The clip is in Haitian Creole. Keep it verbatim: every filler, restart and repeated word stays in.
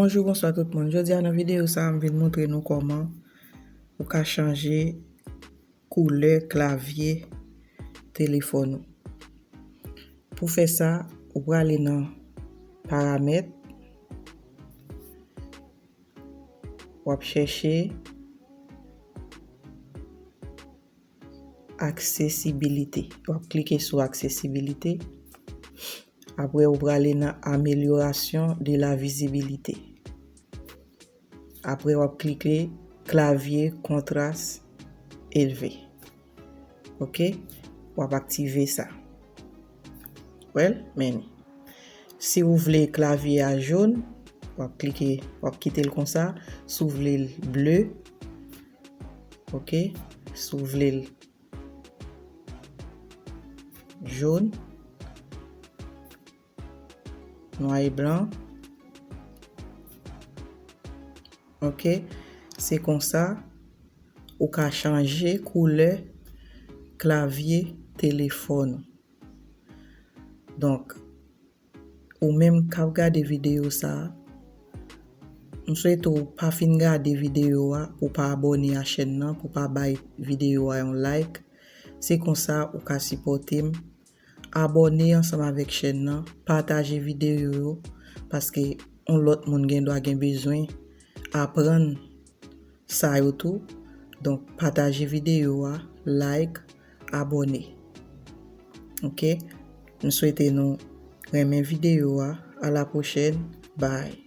Bonjou, bonswa tout moun. Jodi a nan videyo sa a, m vin montre nou kòman ou ka chanje koulè klavye telefòn ou. Pou fè sa, ou prale nan paramèt, w ap chèche aksesibilite. W ap klike sou aksesibilite. Apre, ou prale nan amélioration de la visibilité. Apre, w ap klike klavye kontras elve. Ok? W ap aktive sa. Well, men si ou vle klavye a jòn, w ap klike, w ap kite l konsa. Si ou vle l ble, ok? Si ou vle l jòn, nwa e blan, ok? Se konsa ou ka chanje koulè klavye telefòn ou. Donk, ou menm k ap gade videyo sa a, m swete w pa fin gade videyo a pou w pa abòne a chèn nan, pou w pa bay videyo a yon like. Se konsa ou ka sipòte m. Abòne ansanm avèk chèn nan, pataje videyo yo, paske yon lòt moun gendwa gen bezwen aprann sa yo tou. Donk, pataje videyo a, like, abòne. Ok? M swete nou renmen videyo a. A la pwochèn. Bye.